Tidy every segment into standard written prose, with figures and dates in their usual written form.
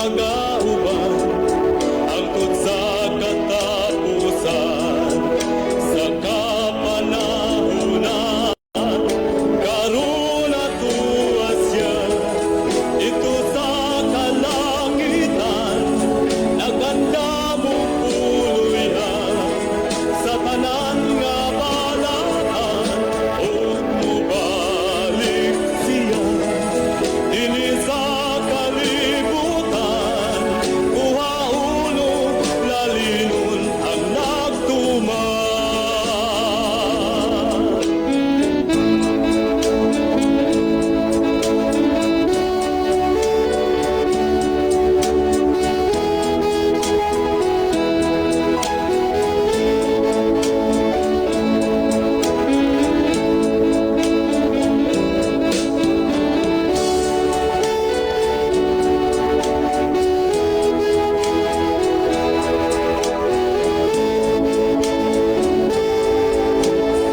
Magauban hangtod sa katapusan sa kapanahunan. Karon atua siya didto sa kalangitan, nag-andam og puloy-an sa tanan nga balaan, ug mobalik siya dinhi sa kalibutan, kuhaon og lalinon ang nagtuman.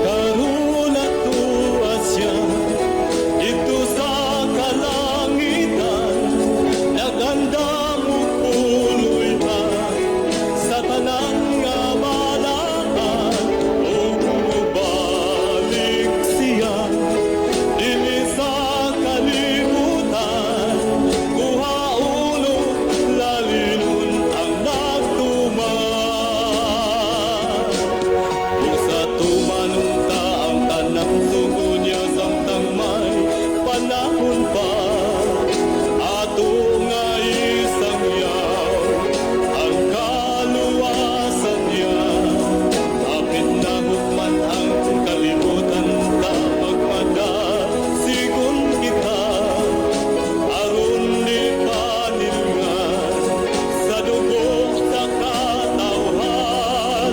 Karon atua siya didto sa kalangitan, nag-andam og puloy-an sa tanan nga balaan, ug mobalik siya dinhi sa kalibutan, kuhaon og lalinon ang nagtuman. Ug sa tumanon ta ang tanang sugo niya samtang may panahon pa, ato nga isangyaw ang kaluwasan niya. Hapit na hukman ang kalibutan ta, magmadasigon kita aron di panilngan sa dugo sa katawhan.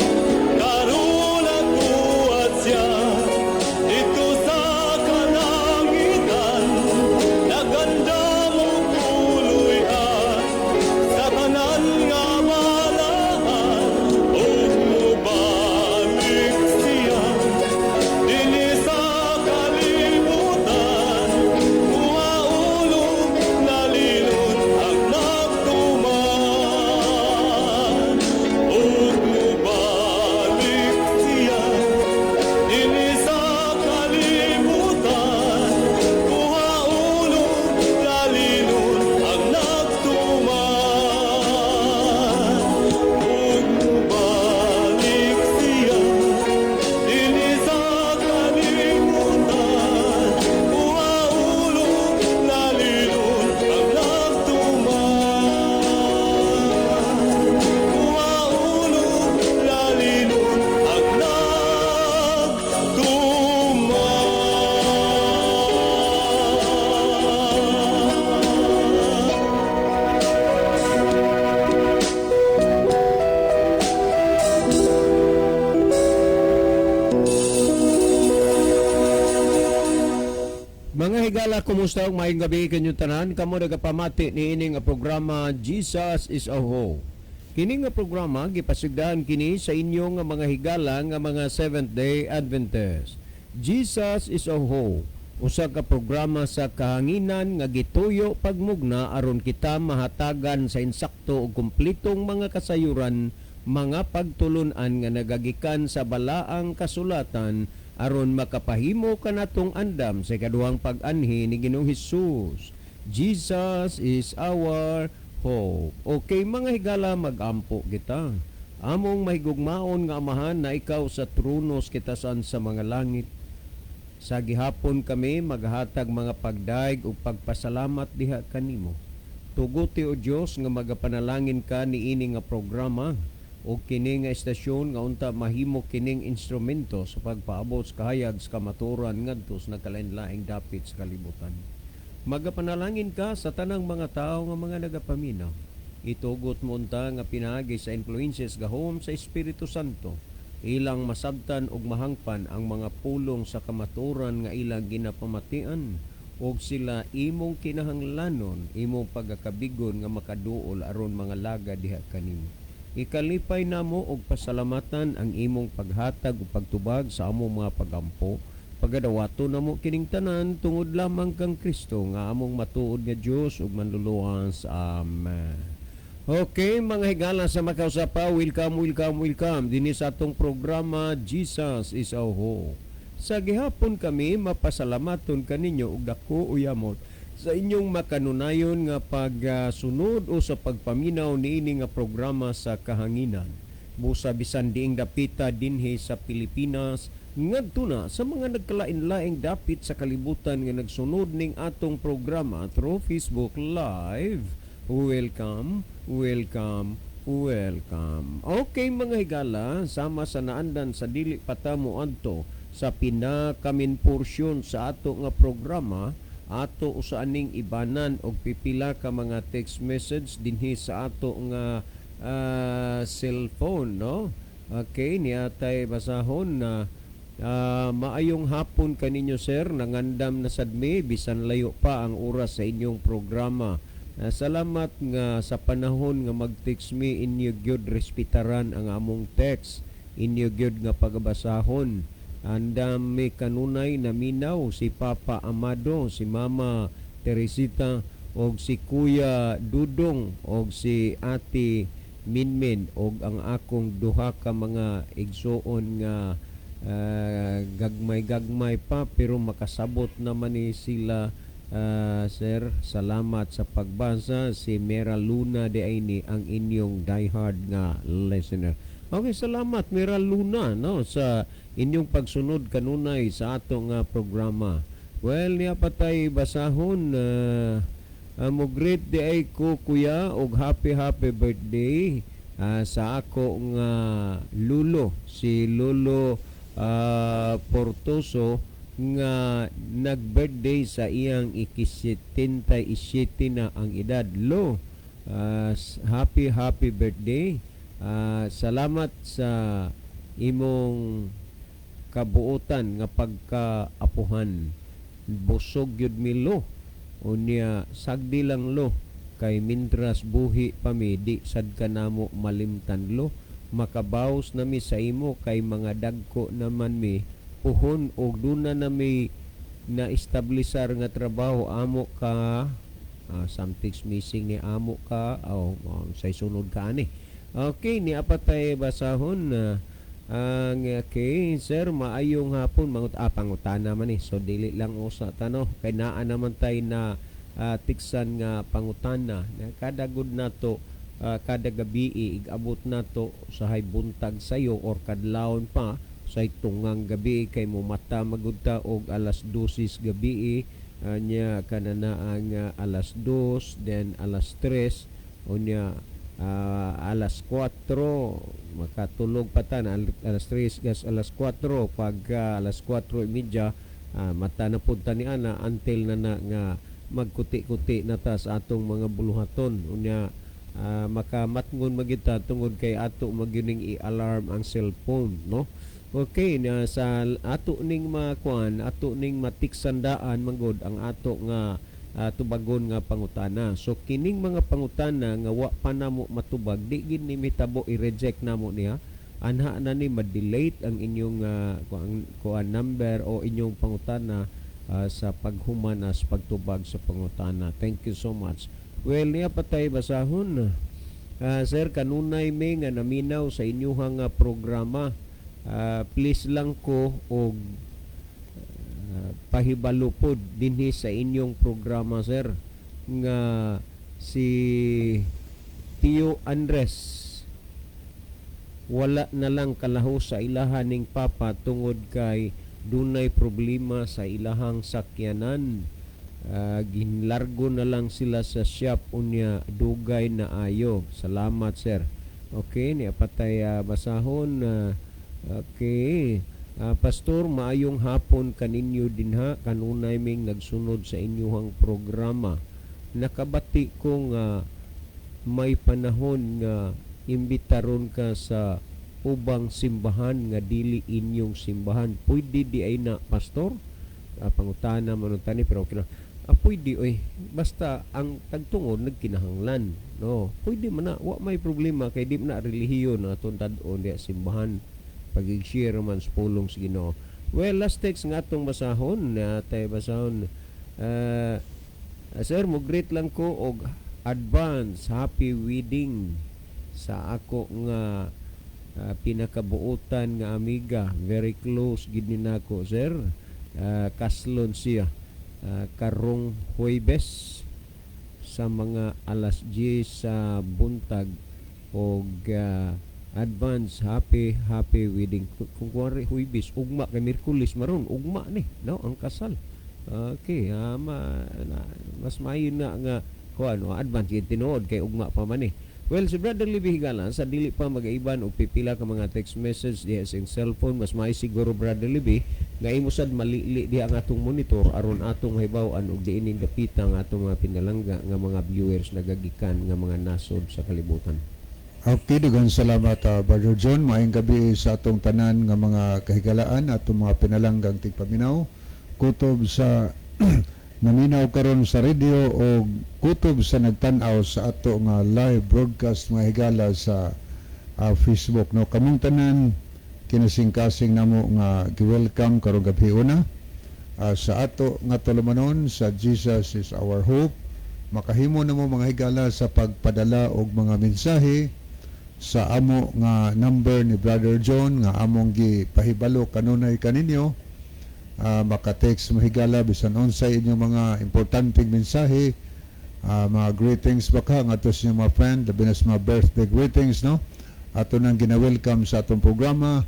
Karon atua siya didto sa kalangitan, nag-andam og puloy-an sa tanan nga balaan, ug mobalik siya dinhi sa kalibutan, kuhaon og lalinon ang nagtuman, ug mobalik siya dinhi sa kalibutan, kuhaon og lalinon ang nagtuman, ug mobalik siya dinhi sa kalibutan, kuhaon og lalinon ang nagtuman, kuhaon og lalinon ang nagtuman. Mga higala, kumusta ug maayong gabi kanyong tanan? Kamo nagapamati niini nga programa, Jesus is a Hope. Kini nga programa gipasigdahan kini sa inyo nga mga higala nga mga Seventh Day Adventist. Jesus is a Hope. Usa ka programa sa kahanginan nga gituyo pagmugna aron kita mahatagan sa insakto ug kumpletong mga kasayuran, mga pagtulunan nga nagagikan sa balaang kasulatan aron makapahimo kanatong andam sa ikaduhang pag-anhi ni Ginoong Hesus. Jesus is our hope. Okay, mga higala, magampo kita. Among mahigugmaon nga Amahan na ikaw sa trono sa kitasan sa mga langit. Sa gihapon kami maghatag mga pagdaig ug pagpasalamat diha kanimo. Tuguti, o Dios, nga magapanalangin ka niini nga programa o kini nga estasyon nga unta mahimo kining instrumento sa pagpaabot sa kahayag sa kamatuoran ngadto sa nagkalain-laing dapit sa kalibutan. Magapanalangin ka sa tanang mga tao nga mga nagapaminaw. Itugot mo unta nga pinaagi sa influences gahom sa Espiritu Santo, ilang masabtan ug mahangpan ang mga pulong sa kamatuoran nga ilang ginapamatian og sila imong kinahanglanon, imong pagakabigon nga makaduol aron mga laga diha kanimo. Ikalipay namo og pasalamatan ang imong paghatag ug pagtubag sa among mga pagampo. Pagadawato namo kining tanan tungod lamang kang Kristo nga among matuod nga Dios ug Manluluwas. Amen. Okay, mga higala sa makausapa, welcome, welcome, welcome dinhi sa atong programa Jesus is Our Hope. Sa gihapon kami mapasalamaton kaninyo og dako uyamot sa inyong makanunayon nga pagsunod o sa pagpaminaw niini nga programa sa kahanginan. Busa bisan diing dapita dinhi sa Pilipinas ngadto na sa mga nagkalain-laing dapit sa kalibutan nga nagsunod ning atong programa through Facebook Live. Welcome, welcome, welcome. Okay, mga higala, sama sa naandan sa dili pa ta moadto sa pinaka-main porsyon sa ato nga programa, ato usa aning ibanan og pipila ka mga text message dinhi sa ato nga cellphone, no? Okay, niya tay basahon na maayong hapon kaninyo, sir. Nangandam na sad mi bisan layo pa ang oras sa inyong programa. Salamat nga sa panahon nga mag-text mi, inyo gyud respetaran ang among text, inyo gyud nga pagabasahon. Andam mi kanunay naminaw si Papa Amado, si Mama Teresita og si Kuya Dudong og si Ate Minmin og ang akong duha ka mga igsuon nga gagmay-gagmay pa pero makasabot naman ni sila. Sir, salamat sa pagbasa. Si Mera Luna de ni ang inyong diehard nga listener. Okay, salamat, Mera Luna, no, sa inyong pagsunod kanunay sa ato nga programa. Well, niya patay basahon mo greet di ay ko, kuya, og happy happy birthday sa ako nga lulo, si Lolo Portoso nga nag-birthday sa iyang iki-77 na ang edad. Lo, happy happy birthday. Salamat sa imong kabuotan nga pagkaapuhan. Busog gyud mi, lo. Unya sagdi lang, lo, kay mintras buhi pa mi, di sad ka namo malimtan, lo. Makabaws na mi sa imo kay mga dagko naman mi puhon og duna na mi na establisar nga trabaho, amo ka something's missing ni amo ka oh, say sunod ka ani. Okay, ni apatay basahon na ang okay, sir, maayong hapon. Mangut pangutana man eh. So dili lang usa tano kay naa naman tay na tiksan nga pangutana na kada good nato kada gabi igabot nato sa hay buntag sayo or kadlawon pa sa tungang gabi kay mo mata magud ta og alas 12 gabi nya kanana ang alas 2, then alas 3, unya alas 4 makatulog pa ta na alas 3 gas alas 4. Pag alas 4:30 mata na pud ta ni ana until na na nga magkuti-kuti na ta sa atong mga buluhaton. Unya makamatngon magyud ta tungod kay ato magyuning i-alarm ang cellphone, no? Okay na sa ato ning makuan, ato ning matiksandaan manggod ang ato nga tubagon nga pangutana. So kining mga pangutana nga wa pa namo matubag, di gid ni mitabo i-reject namo niya. Anha na ni ma-delete ang inyong kuan number o inyong pangutana sa paghuman as pagtubag sa pangutana. Thank you so much. Well, niya patay basahon. Sir, kanunay mi nga naminaw sa inyuhang programa. Please lang ko og pahibalo pod dinhi sa inyong programa, sir, nga si Tio Andres wala na lang kalaho sa ilahan ning papa tungod kay dunay problema sa ilahang sakyanan. Ginlargo na lang sila sa shop unya dugay na ayo. Salamat, sir. Okay, niya patay basahon. Okay. Pastor, maayong hapon kaninyo dinha. Kanunay ming nagsunod sa inyuhang programa. Nakabati ko nga may panahon nga imbitaron ka sa ubang simbahan nga dili inyong simbahan. Pwede di ay na, pastor? Pangutana man tani pero okay na. Pwede oy. Basta ang tagtungod nagkinahanglan. No, pwede man na, wa may problema kay di man na relihiyon na atong tad-on diya simbahan. Pag-share man sa pulong sa Ginoo. Well, last text nga atong basahon na tay basahon. Sir, mo greet lang ko og advance happy wedding sa ako nga pinakabuotan nga amiga, very close gid ni nako, sir. Kaslon siya karong Huwebes sa mga alas 10 sa buntag og advance happy happy wedding. Kung kuwari Huwebes, ugma kay Miyerkules maron, ugma ni, no, ang kasal. Okay, ma, na, mas maayo na nga kuan, no, advance gid tinuod kay ugma pa man eh. Well, si Brother Libby Higala, sa dili pa magaiban og pipila ka mga text message diha sa iyang cellphone, mas maayo siguro, Brother Libby, nga imo sad malili diha ang atong monitor aron atong mahibaw-an og diining dapita ang atong mga pinalangga nga mga viewers nagagikan nga mga nasod sa kalibutan. Okay, daghang salamat, Brother John. Maayong gabi sa atong tanan nga mga kahigalaan, atong mga pinalanggang tigpaminaw. Kutob sa naminaw karon sa radio o kutob sa nagtan-aw sa ato nga live broadcast, mga higala, sa Facebook, no. Kamong tanan, kinasingkasing namo nga gi-welcome karong gabi una sa ato nga tulumanon sa Jesus is Our Hope. Makahimo namo, mga higala, sa pagpadala og mga mensahe sa amo nga number ni Brother John nga among gipahibalo kanunay kaninyo. Maka-text, mahigala, bisan unsay inyong mga importanteng mensahe, mga greetings baka ngadto sa inyong mga friend, labi na sa mga birthday greetings, no, ato nang gina-welcome sa atong programa.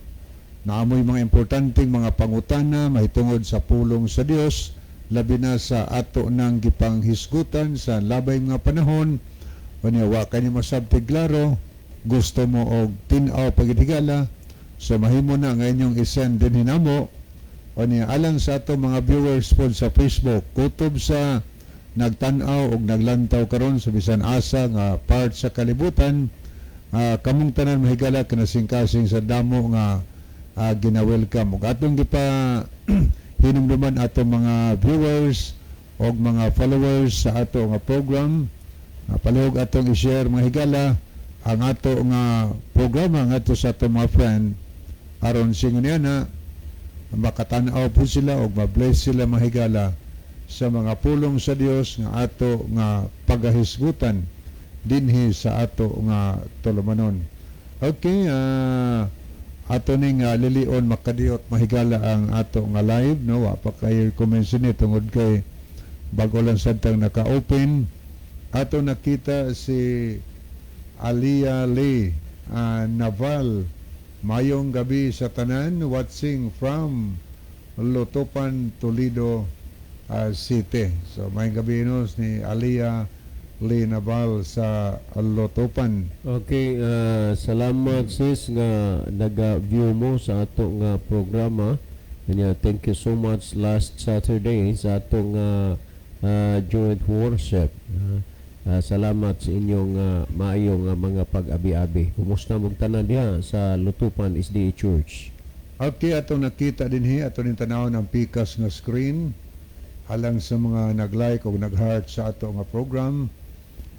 Naamoy mga importanteng mga pangutana mahitungod sa pulong sa Dios, labi na sa ato nang gipanghisgutan sa labay mga panahon. Unya wa kani masabti klaro, gusto mo og tin-aw pagihigala, so mahimo na nga inyong i-send din hinamo. Unya alang sa ato mga viewers pod sa Facebook, kutob sa nagtan-aw og naglantaw karon sa bisan asa nga part sa kalibutan, kamong tanan, mahigala, kinasingkasing sa damo nga gina-welcome ug atong gipa hinumduman atong mga viewers og mga followers sa ato nga program. Palihog atong i-share, mga higala, ang ato nga programa ngadto sa atong mga friend aron singon niya na makatan-aw po sila og ma-bless sila, mga higala, sa mga pulong sa Dios nga ato nga pagahisgutan dinhi sa ato nga tulumanon. Okay, ato ning lilion makadiyot, mahigala, ang ato nga live, no. Wa pa kayo comments ni tungod kay bago lang sad tang naka-open. Ato nakita si Alia Lee Naval. Mayong gabi sa tanan, watching from Lutopan, Toledo City. So mayong gabi nos ni Alia Lee Naval sa Lutopan. Okay, salamat sis nga naga-view mo sa ato nga programa. Kanya thank you so much last Saturday sa atong joint worship. Salamat sa inyong maayong mga pag-abi-abi. Kumusta mong tanan diha sa Lutupan SDA Church? Okay, atong nakita dinhi, ato ning tanawon ang pikas nga screen alang sa mga nag-like o nag-heart sa ato nga program.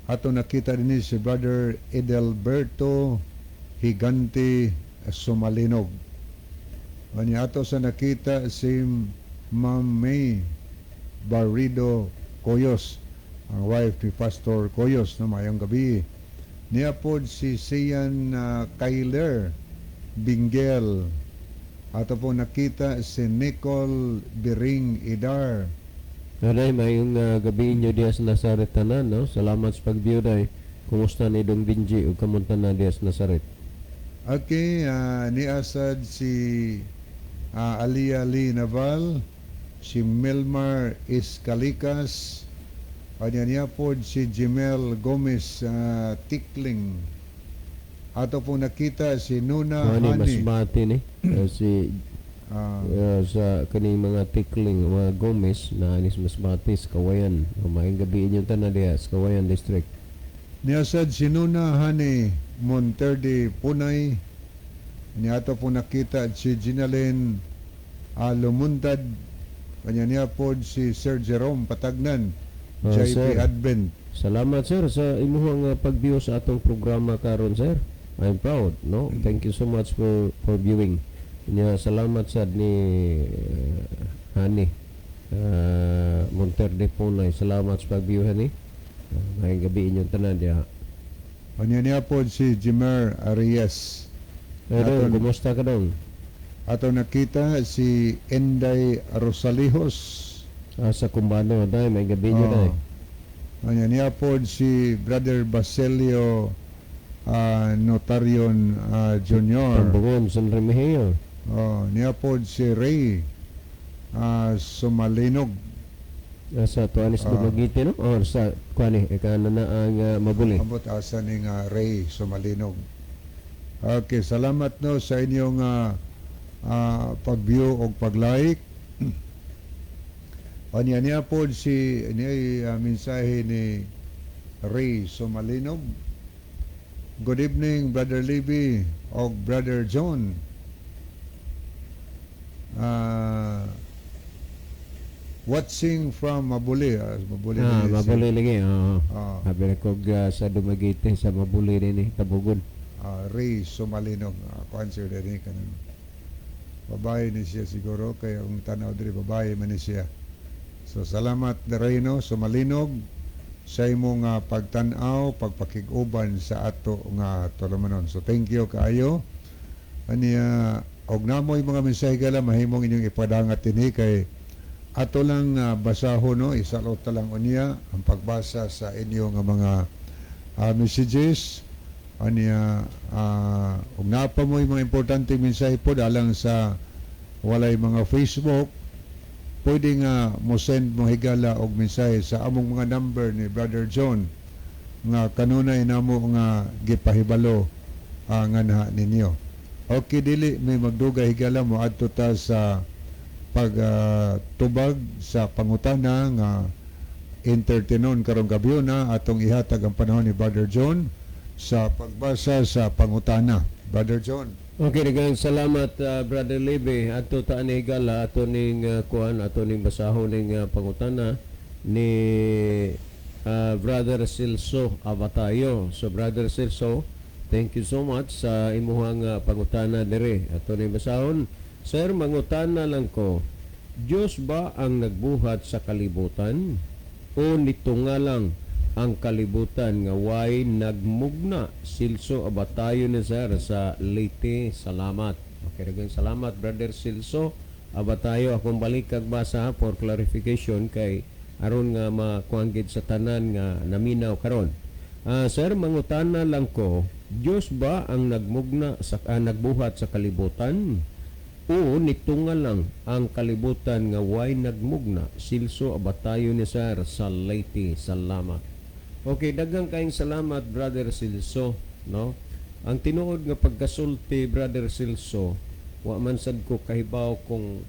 Ato nakita dinhi si Brother Edelberto Higante Sumalinog. Unya ato sa nakita si Ma'am May Barrido Koyos, ang wife ni Pastor Koyos, no, mayong gabi. Niya pod si Sian Kyler Bingel. Ato po nakita si Nicole Biring Idar. Aray, mayong gabi inyo diha sa Nazaret tanan, no? Salamat sa pag-view, day. Kumusta ni Dong Benji ug kamong tanan diha sa Nazaret? Okay, niasad si Alia Lee Naval, si Melmar Escalicas, kanya niya po si Jimel Gomez Tikling. Ato po nakita si Nuna Ano mas Hani. bati ni si sa kaning mga Tikling, mga Gomez na anis Masbate sa Kawayan. Maayong gabi inyong tanan diha sa Kawayan District. Niasad si Nuna Hani Monterde Punay. Niato po nakita si Ginalyn Lumuntad. Kanya niya po si Sir Jerome Patagnan, JP Sir. Advent. Salamat, sir, sa imuhang pag-view sa atong programa karon, sir. I'm proud, no? Thank you so much for viewing. Nya salamat sad ni Hani Monterde Punay. Salamat sa pag-view, Hani. Maayong gabi inyong tanan diha. Unya niya po si Jimer Arias. Ay, dong, kumusta ka, dong? Ato nakita si Enday Rosalijos. Ah, sa Kumbano, day, maayong gabi nyo, Oh. day. Unya niya po si Brother Basilio Notarion Jr. Tambungon, San Remigio. Oh, niya po si Ray Sumalinog. Ah, sa Tuanis Dumaguete, no? Or sa kuani, ika na na ang Mabuli. Ambot asa ni nga Ray Sumalinog. Okay, salamat no sa inyong pag-view o pag-like. Unya niya po si niya mensahe ni Ray Sumalinog. "Good evening, Brother Libby o Brother John. Watching from Mabuli." Mabuli din siya. Mabuli lagi. Oo. Ah. Habi ko sa Dumaguete, sa Mabuli din eh, Tabugon. Ray Sumalinog. Kuan siya din kanang babae ni siya siguro kay ang tanaw diri babae man ni siya. So salamat, Ray no Sumalinog, sa imong pagtan-aw, pagpakig-uban sa ato nga tulumanon. So thank you kaayo. Aniya og namoy mga mensahe gala mahimong inyong ipadangat dinhi kay ato lang basahon no, isalot ta lang unya ang pagbasa sa inyo nga mga messages. Aniya ug naa pa mo'y mga importante mensahe po alang sa walay mga Facebook, pwede nga mo send mo, higala, og mensahe sa among mga number ni Brother John nga kanunay namo nga gipahibalo nga na ninyo. Okay, dili may magdugay, higala, mo adto ta sa pag tubag sa pangutana nga entertainon karong gabi na atong ihatag ang panahon ni Brother John sa pagbasa sa pangutana. Brother John. Okay, daghang salamat, Brother Lebe. Adto ta ani, higala, ato ning kuan, ato ning basahon ning pangutana ni Brother Celso Abatayo. So Brother Celso, thank you so much sa imuhang pangutana dire. Ato ning basahon. "Sir, mangutana lang ko. Diyos ba ang nagbuhat sa kalibutan o nito nga lang ang kalibutan nga way nagmugna? Silso Abatayo ni sir sa Leyte. Salamat." Okay, daghang salamat, Brother Silso Abatayo. Akong balik kag basa for clarification kay aron nga makuan gid sa tanan nga naminaw karon. "Sir, mangutana lang ko, Diyos ba ang nagmugna sa nagbuhat sa kalibutan o nito nga lang ang kalibutan nga way nagmugna? Silso Abatayo ni sir sa Leyte. Salamat." Okay, daghang kayong salamat, Brother Silso, no? Ang tinuod nga pagkasulti, Brother Silso, wa man sad ko kahibaw kung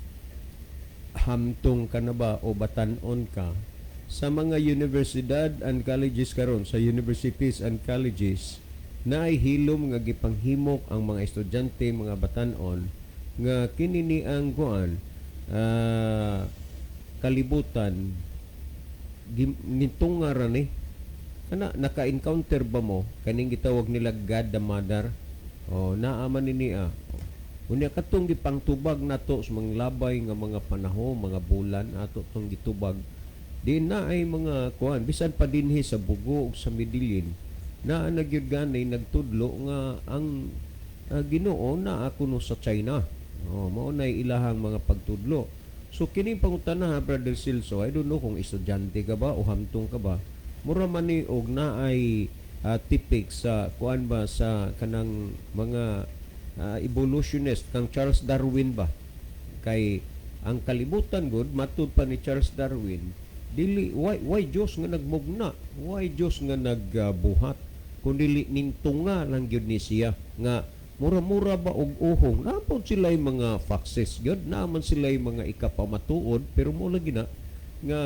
hamtong ka na ba o batanon ka sa mga universidad and colleges karon, sa universities and colleges na ay hilom nga gipanghimok ang mga estudyante, mga batanon, nga kini ni ang kuan kalibutan nitunga ra ni kana. Naka-encounter ba mo kaning gitawag nila God the Mother? O naa man ni niya. Unya katong gipangtubag nato sa mga labay nga mga panahon, mga bulan ato tong gitubag di na ay mga kuan bisan pa dinhi sa Bugo ug sa Medellin na nagyud gani nagtudlo nga ang Ginoo naa kuno sa China. Oh, mao nay ilahang mga pagtudlo. So kini pangutana, Brother Silso, I don't know kung estudyante ka ba o hamtong ka ba. Mura man ni og naay tipik sa kuan ba, sa kanang mga evolutionist kang Charles Darwin ba. Kay ang kalibutan gud, matud pa ni Charles Darwin, dili why Dios nga nagmugna, why Dios nga nagbuhat kun dili nintunga lang gyud ni siya nga mura-mura ba og uhong. Napod sila mga foxes gyud, naaman sila mga ikapamatuod, pero mo lagi na nga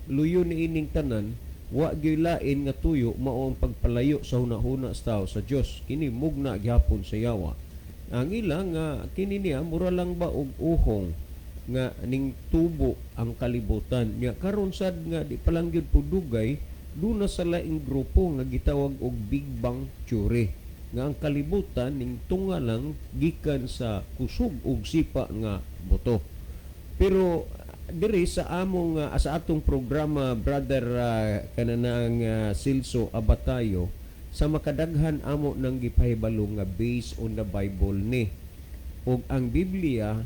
luyo ni ining tanan, wa gyud lain nga tuyo mao ang pagpalayo sa hunahuna sa tao sa Dios. Kini mugna gihapon sa yawa. Ang ila nga kini niya mura lang ba og uhong nga ning tubo ang kalibutan nya. Karon sad nga di pa lang gyud pudugay, duna sa laing grupo nga gitawag og Big Bang Theory. nga ang kalibutan ning tunga lang gikan sa kusog ug sipa nga buto. Pero diri sa among sa atong programa, Brother kananang Silso Abatayo, sa makadaghan amo nang gipahibalo nga based on the Bible ni, ug ang Biblia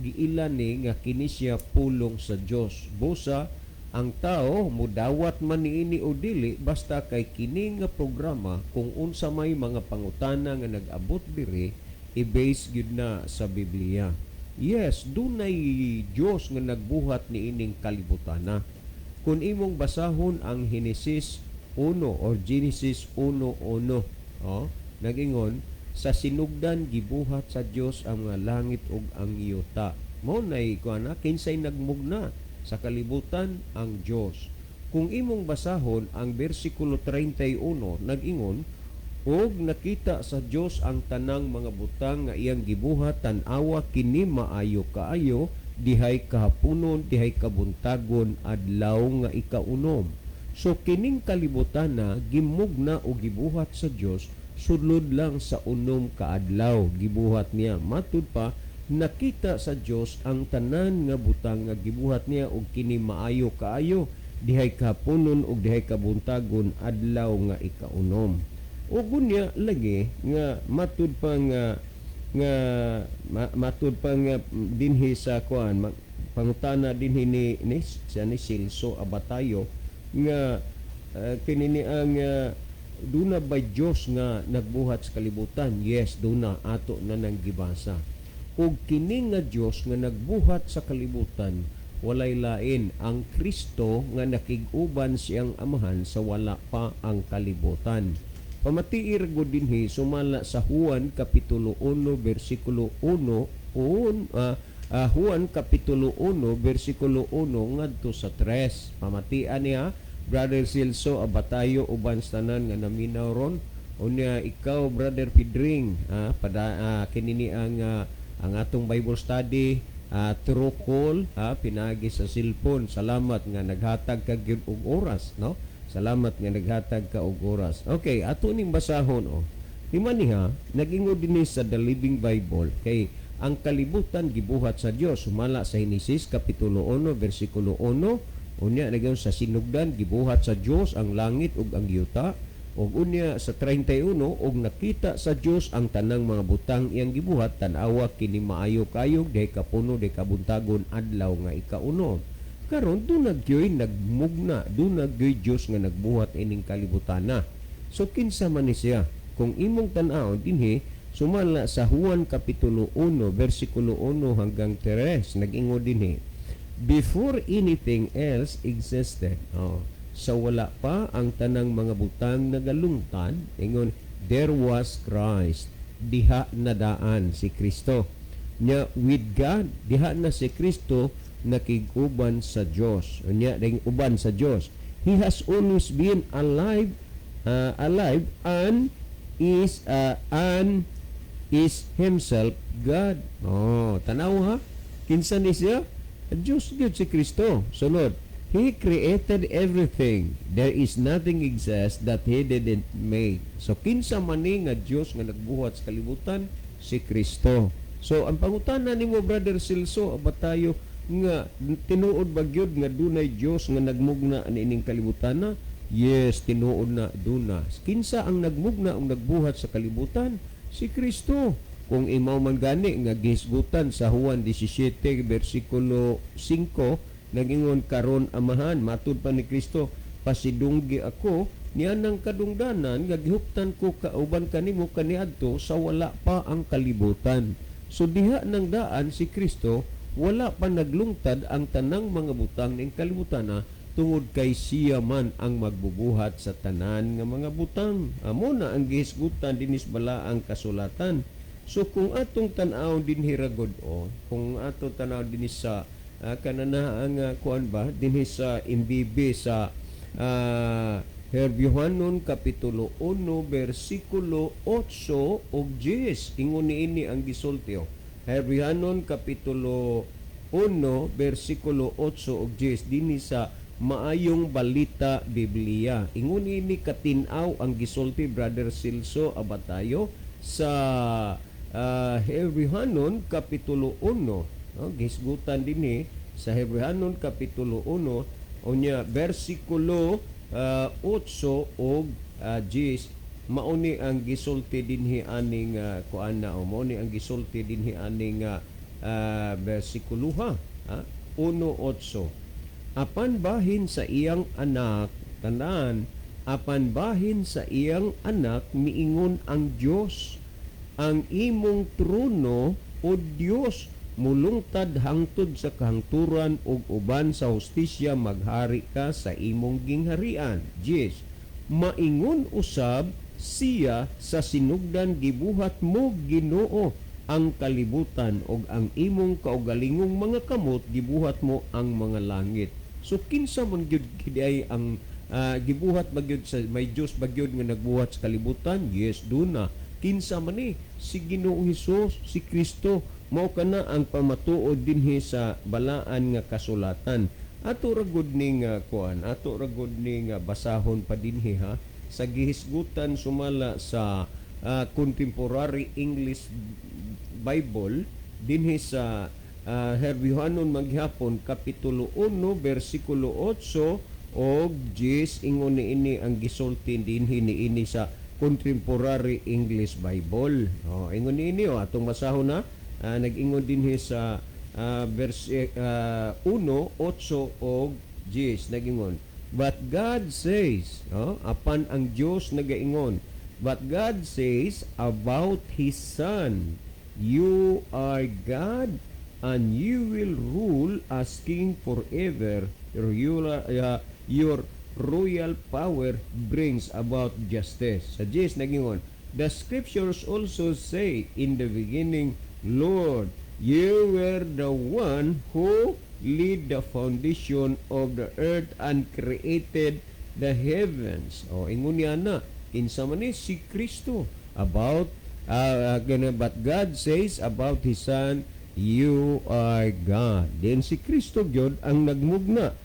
giila ni nga kini siya pulong sa Dios. Busa ang tao mudawat man niini o dili, basta kay kini nga programa, kung unsa may mga pangutana nga nag-abot diri, i-base gyud na sa Biblia. Yes, dunay Dios nga nagbuhat niining kalibutana. Kung imong basahon ang Genesis 1 or Genesis 1:1, oh, nagingon, sa sinugdan gibuhat sa Dios ang mga langit ug ang yuta. Mao nay kuana, kinsay nagmugna sa kalibutan? Ang Dios. Kung imong basahon ang bersikulo 31, nag-ingon, "Ug nakita sa Dios ang tanang mga butang nga iyang gibuhat, tan-awa, kini maayo kaayo. Dihay kahaponon, dihay kabuntagon, adlaw nga ikaunom." So kining kalibutan na gimugna o gibuhat sa Dios sulod lang sa 6 ka adlaw gibuhat niya. Matud pa, nakita sa Dios ang tanan nga butang nga gibuhat niya ug kini maayo kaayo. Dihay kahaponon ug dihay kabuntagon, adlaw nga ikaunom. Ug unya lagi nga matud pa nga nga matud pa nga dinhi sa kuan, pangutana dinhi ni siya ni Silso Abatayo nga kini ni ang duna ba Dios nga nagbuhat sa kalibutan? Yes, duna, ato na nang gibasa. Ug kini nga Dios nga nagbuhat sa kalibutan, walay lain, ang Kristo nga nakig-uban siyang Amahan sa wala pa ang kalibutan. Pamatiir gud dinhi sumala sa Juan kapitulo 1 bersikulo 1 Juan kapitulo 1 bersikulo 1 ngadto sa 3. Pamatian niya, Brother Silso Abatayo, uban sa tanan nga naminaw ron. Unya ikaw, Brother Pidring, pada kini ni ang atong Bible study through call, pinagi sa cellphone. Salamat nga naghatag ka gyud og oras, no? Salamat nga naghatag ka og oras. Okay, ato ning basahon, oh. Lima niya, nagingon dinhi sa The Living Bible kay ang kalibutan gibuhat sa Dios sumala sa Henesis kapitulo 1 bersikulo 1. Unya nagyon, sa sinugdan gibuhat sa Dios ang langit ug ang yuta. Ug unya sa 31, og nakita sa Dios ang tanang mga butang iyang gibuhat, tan-awa, kini maayo kayo. Dihay kahaponon, dihay kabuntagon, adlaw nga ikaunom. Karon duna gyoy nagmugna, duna gyoy Dios nga nagbuhat ining kalibutana. So kinsa man ni siya? Kung imong tan-awon dinhi sumala sa Juan kapitulo 1 bersikulo 1 hanggang 3, nag-ingon dinhi, "Before anything else existed," oh, sa wala pa ang tanang mga butang nagalungtad, ingon, "there was Christ." Diha na daan si Kristo nya, "with God." Diha na si Kristo nakig-uban sa Dios. Unya ding uban sa Dios. "He has always been alive and is himself God." Oh, tanaw ha, kinsa ni siya? Dios gyud si Kristo. Sunod, "He created everything. There is nothing exists that He didn't make." So kinsa man ni nga Dios nga nagbuhat sa kalibutan? Si Kristo. So ang pangutana nimo, Brother Silso Abatayo, nga tinuod ba gyud nga dunay Dios nga nagmugna niining kalibutan na? Yes, tinuod na duna. Kinsa ang nagmugna o nagbuhat sa kalibutan? Si Kristo. Kung imaw man gani nga gihisgutan sa Juan 17 bersikulo 5, nagingon, "Karon Amahan," matud pa ni Kristo, "pasidunggi ako niya ng kadungdanan nga gihuptan ko kauban kanimo kaniadto sa wala pa ang kalibutan." So diha nang daan si Kristo, wala pa naglungtad ang tanang mga butang ning kalibutan na, tungod kay siya man ang magbubuhat sa tanan nga mga butang. Amo na ang gihisgutan dinis balaang kasulatan. So kung atong tan-aw dinhi ra gud o kung atong tan-aw dinhi sa kanana ang kuan ba dinhi sa MBB sa Herbiohanon kapitulo 1 bersikulo 8 ug 10, ingon niini ang gisulti, oh. Herbiohanon kapitulo 1 bersikulo 8 ug 10 dinhi sa Maayong Balita Biblia. Ingon ini katin-aw ang gisulti, Brother Celso Abatayo, sa Hebrehanon Kapitulo 1, no? Gihisgutan dinhi sa Hebrehanon Kapitulo 1 unya bersikulo 8 ug 10. Mao ni ang gisulti dinhi aning kuan na o mao ni ang gisulti dinhi aning bersikuloha, ha? 1:8. Apan bahin sa iyang anak, tandaan, apan bahin sa iyang anak miingon ang Dios, "Ang imong trono, o Dios, mulungtad hangtod sa kahangturan ug uban sa hustisya maghari ka sa imong gingharian." 10. Maingon usab siya, "Sa sinugdan gibuhat mo, Ginoo, ang kalibutan ug ang imong kaugalingong mga kamot gibuhat mo ang mga langit." So kinsa man gyud ay ang gibuhat ba gyud sa may Dios ba gyud nga nagbuhat sa kalibutan? Yes, duna. Kinsa man ni? Si Ginoong Hesus, si Kristo. Mao kana ang pamatuod dinhi sa balaan nga kasulatan. Ato ra gud ning kuan, ato ra gud ning basahon pa dinhi, ha, sa gihisgutan sumala sa Contemporary English Bible dinhi sa Hebreohanon maghapon Kapitulo 1 bersikulo 8 og 10. Ingon niini ang gisulti dinhi niini sa Contemporary English Bible. Oh, ingon niini, oh, atong basahon na. Nag-ingon dinhi sa verse 1, 8 og 10, nag-ingon, "But God says," oh, apan ang Dios nagaingon, "But God says about His Son, 'You are God and you will rule as king forever. Your royal power brings about justice.'" Sa 10 nagingon, "The scriptures also say, 'In the beginning, Lord, you were the one who laid the foundation of the earth and created the heavens.'" O, ingon niya na, kinsa man ni? Si Kristo. About but God says about His Son, 'You are God.'" Then si Kristo gyud ang nagmugna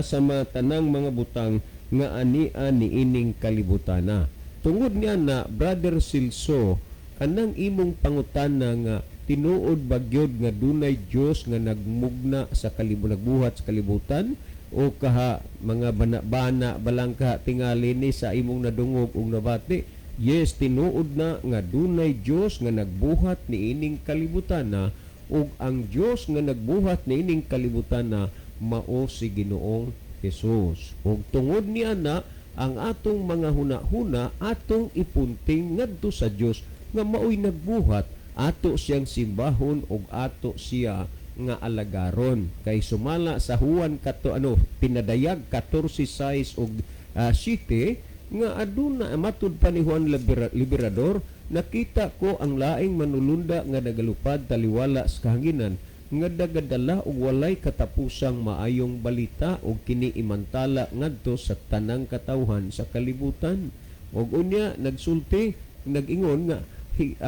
sa mga tanang mga butang nga ania niining kalibutana. Tungod niya na, Brother Celso, kanang imong pangutana nga tinuod ba gyud nga dunay Dios nga nagmugna sa kalibutan, nagbuhat sa kalibutan, o kaha mga bana-bana balang kaha tingali ni sa imong nadungog ug nabati? Yes, tinuod na nga dunay Dios nga nagbuhat niining kalibutan na, ug ang Dios nga nagbuhat niining kalibutan na mao si Ginoong Hesus. Ug tungod niya na ang atong mga huna-huna atong ipunting ngadto sa Dios nga maoy nagbuhat, ato siyang simbahon ug ato siya nga alagaron, kay sumala sa Juan kato ano pinadayag 14:6 ug 7 nga aduna, matud pa ni Juan Liberador, "Nakita ko ang laing manulunda nga nagalupad taliwala sa kahanginan nga dagadala og walay katapusang maayong balita, ug kini imantala ngadto sa tanang katawhan sa kalibutan." Ug unya nagsulti, nag-ingon nga hi,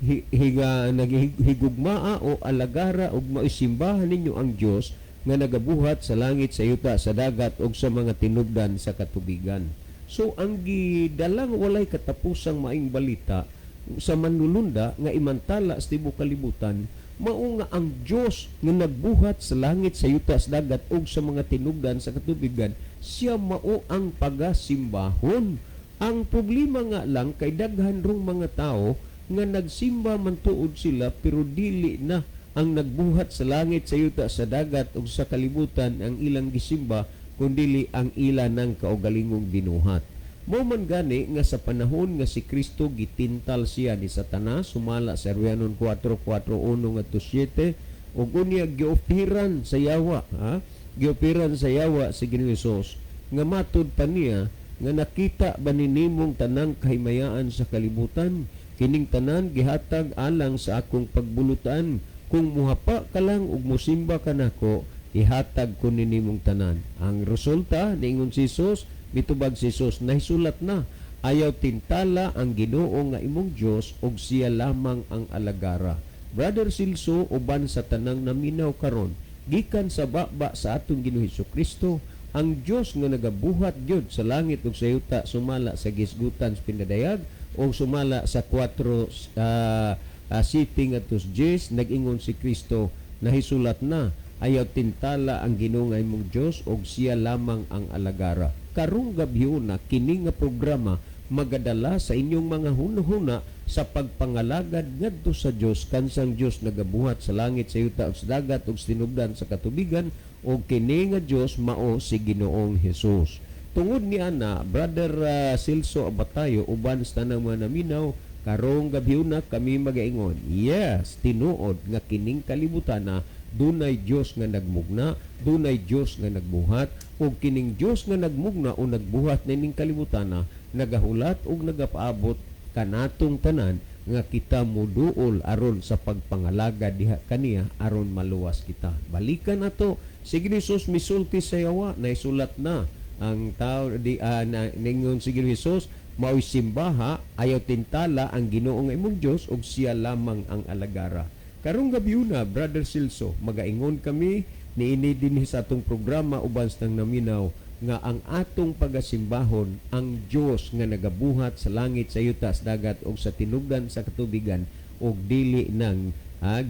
hi, higa, naghigugmaa o alagara ug maisimbahan ninyo ang Dios nga nagabuhat sa langit, sa yuta, sa dagat ug sa mga tinubdan sa katubigan. So ang gidalang walay katapusang maayong balita sa manlulunda nga imantala sa tibuok kalibutan mao nga ang Dios nga nagbuhat sa langit, sa yuta, sa dagat ug sa mga tinubdan sa katubigan, siya mao ang pagasimbahon. Ang problema nga lang kay daghan rong mga tao nga nagsimba man tuod sila, pero dili na ang nagbuhat sa langit, sa yuta, sa dagat ug sa kalibutan ang ilang gisimba, kundili ang ila ng kaugalingong binuhat. Mao man gani nga sa panahon nga si Kristo gitintal siya ni Satanas sumala sa Hebreohanon 4:4:1 ngadto 7, ug unya giopiran sa yawa, ha, giopiran sa yawa si Ginoong Hesus nga matud pa niya nga, "Nakita ba ni nimong tanang kahimayaan sa kalibutan? Kining tanan gihatag alang sa akong pagbulutan. Kung muhapa ka lang ug musimba ka nako, ihatag ko ni nimong tanan." Ang resulta, niingon si Jesus, mitubag si Jesus, "Nahisulat na, ayaw tintala ang Ginoo nga imong Dios ug siya lamang ang alagara." Brother Celso, uban sa tanang naminaw karon, gikan sa baba sa atong Ginoo Hesus Kristo. Ang Dios nga nagabuhat gyud sa langit ug sa yuta sumala sa gisgutan sa pinadayag o sumala sa 4 city ngadto sa Diyos. Nag-ingon si Kristo, nahisulat na, "Ayaw tintala ang Ginoo nga imong Dios og siya lamang ang alagara." Karong gabhiona, kini nga programa magadala sa inyong mga hunahuna sa pagpangalagad ngadto sa Dios, kansang Dios nagabuhat sa langit, sa yuta ug sa dagat ug sa tinubdan sa katubigan, ug kini nga Dios mao si Ginoong Hesus. Tungod ni ana, Brother Celso Abatayo, uban sa tanang mga naminaw karong gabhiona, kami magaingon, yes, tinuod nga kining kalibutan na dunay Dios nga nagmugna, dunay Dios nga nagbuhat, ug kining Dios nga nagmugna o nagbuhat nining kalibutan na nagahulat ug nagapaabot kanatong tanan nga kita muduol aron sa pagpangalagad diha kaniya aron maluwas kita. Balikan nato si Jesus, misulti sa yawa, naisulat na ang tao di na, ningon si Jesus mao'y simbaha, "Ayaw tintala ang Ginoo nga imong Dios ug siya lamang ang alagara." Karong gabi na, Brother Celso, magaingon kami niini dinhi sa atong programa uban sa naminaw nga ang atong pagasimbahon ang Dios nga nagabuhat sa langit, sa yuta, sa dagat ug sa tinubdan sa katubigan, ug dili nang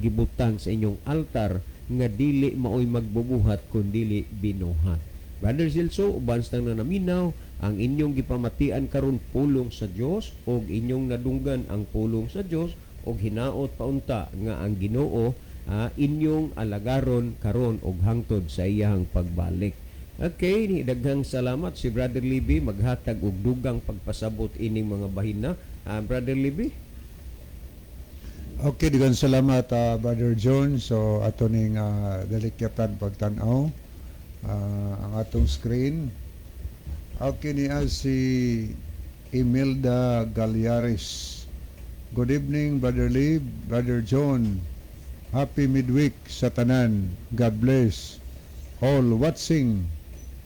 gibutang sa inyong altar nga dili maoy magbubuhat kun dili binuhat. Brother Celso, uban sa naminaw, ang inyong gipamatian karon pulong sa Dios ug inyong nadunggan ang pulong sa Dios, ug hinaot paunta nga ang Ginoo inyong alagaron karon og hangtod sa iyang pagbalik. Okay, ni daghang salamat. Si Brother Libby maghatag og dugang pagpasabot ining mga bahina. Brother Libby? Okay, daghang salamat, Brother John. So ato ning dalikyatan pagtan-aw ang atong screen. Okay, niya si Imelda Galliares. "Good evening, Brother Lee, Brother John. Happy midweek sa tanan. God bless all watching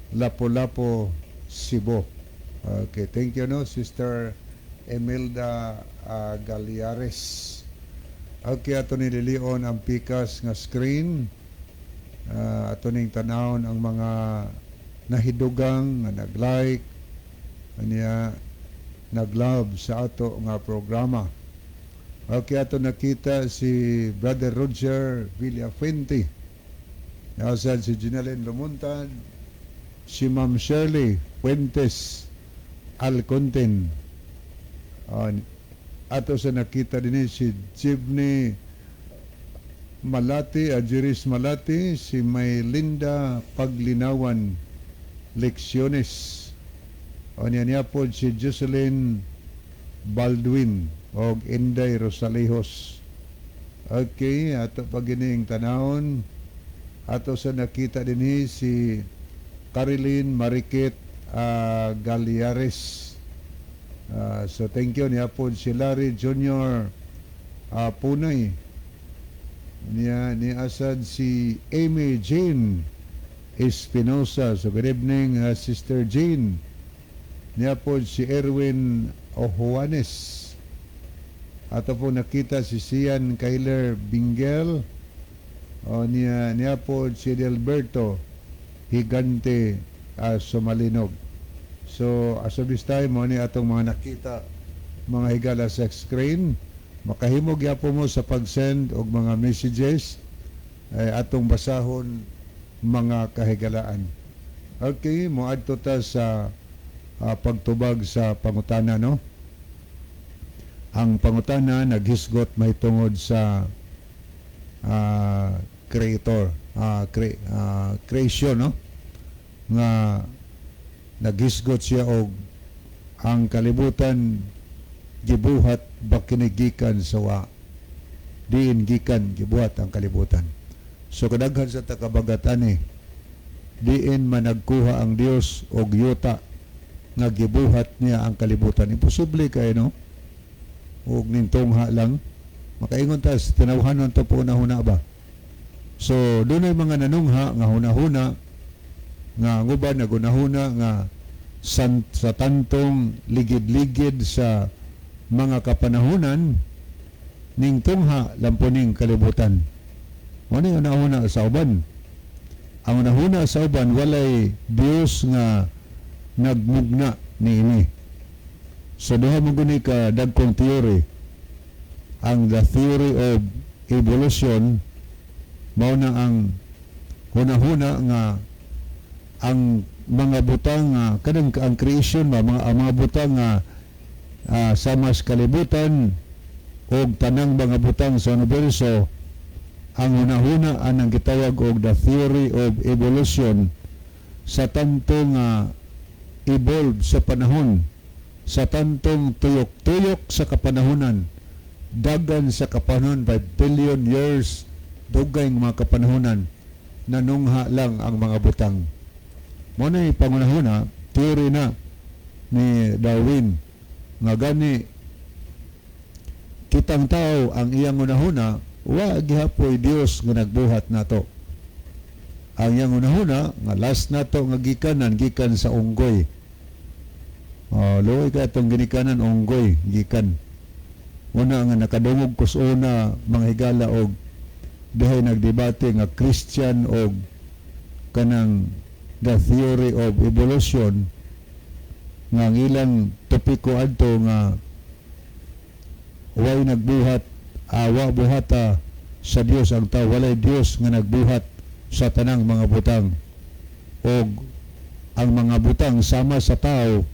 Lapu-Lapu, Cebu." Okay, thank you, no, Sister Imelda Galliares. Okay, ato ni lilion ang pikas nga screen. Ato ning tanawon ang mga nahidugang nga nag-like, anya nag-love sa ato nga programa. Okay, ato nakita si Brother Roger Villafuente. Nasad si Ginalyn Lumuntad, si Ma'am Shirley Fuentes Alcontin. Ato sa nakita din si Jibney Malati, Ajiris Malati, si May Linda Paglinawan Lecciones. O niya niya po si Jocelyn Baldwin og Inday Rosalejos. Okay, ato pagining tanawon. Ato sa nakita din si Carilyn Marikit Galiares. So thank you niya po si Larry Jr. Punay. Niya ni asad si Amy Jane Espinosa. So good evening, Sister Jane. Niya po si Erwin Ojuanes. Ato po nakita si Sian Kyler Bingel. O niya niya po si Delberto Higante Sumalinog. So as of this time, mo ni atong mga nakita, mga higala, sa screen. Makahimo gyapon mo sa pag-send og mga messages ay atong basahon, mga kahigalaan. Okay, moadto ta sa pagtubag sa pangutana, no? Ang pangutana naghisgot mahitungod sa creator, creation, no? Nga naghisgot siya og ang kalibutan gibuhat ba kini gikan sa wa? Diin gikan gibuhat ang kalibutan? So kadaghan sa takabagat ani, diin man nagkuha ang Dios og yuta nga gibuhat niya ang kalibutan? Imposible kay, no, og nintungha lang. Makaingon ta sa tinawhanon to po na huna ba. So dunay mga nanungha nga hunahuna nga ang uban nagunahuna nga sa tantong ligid-ligid sa mga kapanahunan ning tungha lampuning kalibutan. Mo ni una-una sa uban. Ang hunahuna sa uban, walay Dios nga nagmugna niini. So duha man guni ka dagkong theory. Ang the theory of evolution, mao na ang hunahuna nga ang mga butang nga kanang ang creation ba, mga ang mga butang nga sama sa kalibutan og tanang mga butang sa universo, ang hunahuna anang gitawag og the theory of evolution, sa tanto nga evolve sa panahon, sa tantong tuyok-tuyok sa kapanahonan, dagan sa kapanahon, by billion years, dugay nga mga kapanahonan, nanungha lang ang mga butang. Mao na pangunahuna, theory na ni Darwin nga gani kitang tao, ang iyang hunahuna, wa gihapoy Dios nga nagbuhat nato. Ang iyang hunahuna nga last nato nga gikanan, gikan sa unggoy. Oh, luoy ka atong ginikanan, unggoy gikan. Una nga nakadungog ko sa una, mga higala, og dihay nagdebate nga Christian og kanang the theory of evolution, nga ang ilang topiko adto nga way nagbuhat, awa buhata sa Dios ang tao, walay Dios nga nagbuhat sa tanang mga butang og ang mga butang sama sa tao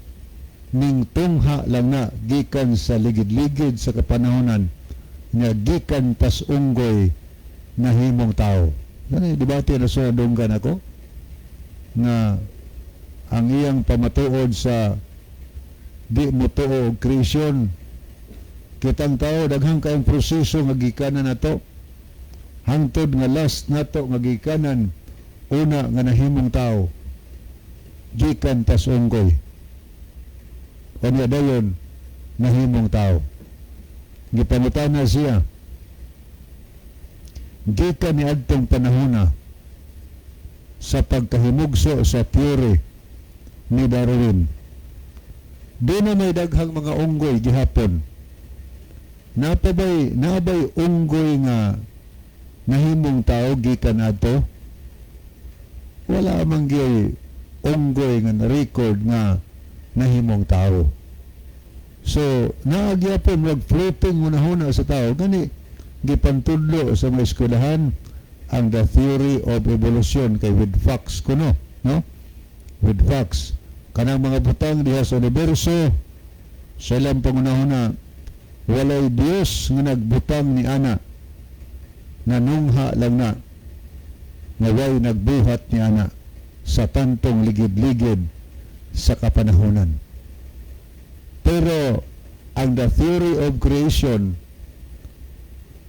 ning tungha lang na gikan sa ligid-ligid sa kapanahonan nga gikan tas unggoy nahimong tao. Gani debate na sa dunggan ako nga ang iyang pamatuod sa di mo tuo og creation, kitang tao daghang kayong proseso nga gikanan nato hangtod nga last nato nga gikanan, una nga nahimong tao gikan tas unggoy, unya dayon nahimong tao. Gipangutana siya, gikan ni adtong panahona sa pagkahimugso sa theory ni Darwin, di na may daghang mga unggoy gihapon. Napabay unggoy nga nahimong tao gikan adto? Wala man gyud unggoy nga na-record nga nahimong tao. So naa gyapon mag floating hunahuna sa tao. Gani gipantudlo sa mga eskwelahan ang the theory of evolution kay with facts kuno, no? With facts kanang mga butang diha sa universo. Sa ilang pangunahuna, walay Dios nga nagbutang ni ana, nanungha lang na nga way nagbuhat ni ana sa tantong ligid-ligid sa kapanahonan. Pero ang the theory of creation,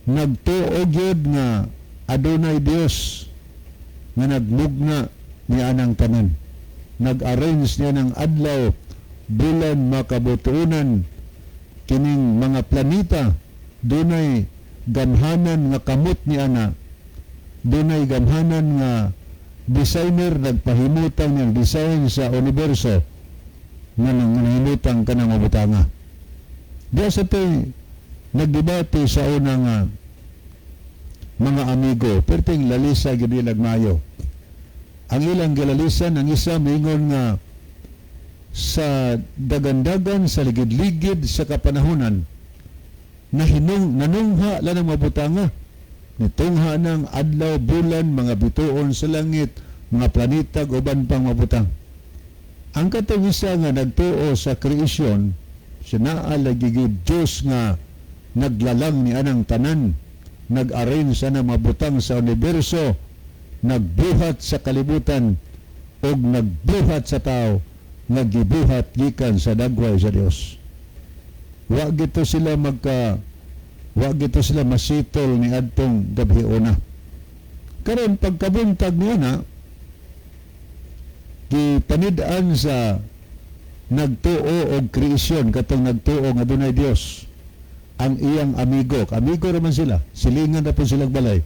nagtuo gyud nga adunay Dios nga nagmugna ni anang tanan, nag-arrange niya ng adlaw, bulan, makabutuonan, kining mga planeta, dunay gamhanan nga kamot ni ana, dunay gamhanan nga designer nagpahimutang niyang design sa universo nga nang nahimutang kanang mabutanga. Diya sa to'y nagdebate sa una nga mga amigo, perting lalisa gyud nilag mayo. Ang ilang gilalisan, ang isa mingon nga sa dagandagan sa ligid-ligid sa kapanahonan nahinung nanungha lang ang mabutanga, nitungha ng adlaw, bulan, mga bituon sa langit, mga planeta, uban pang mabutang. Ang katong isa nga nagtuo sa creation, siya lagi gyud Diyos nga naglalang ni anang tanan, nag-arrange sa na mabutang sa universo, nagbuhat sa kalibutan ug nagbuhat sa tao nga gibuhat gikan sa dagway sa Dios. Wa gito sila masitol ni adtong gabhiona. Karon pagkabuntag niya na, gipanid-an sa nagtuo og creation, katong nagtuo nga dunay Dios, ang iyang amigo, amigo raman sila, silingan na po silang balay,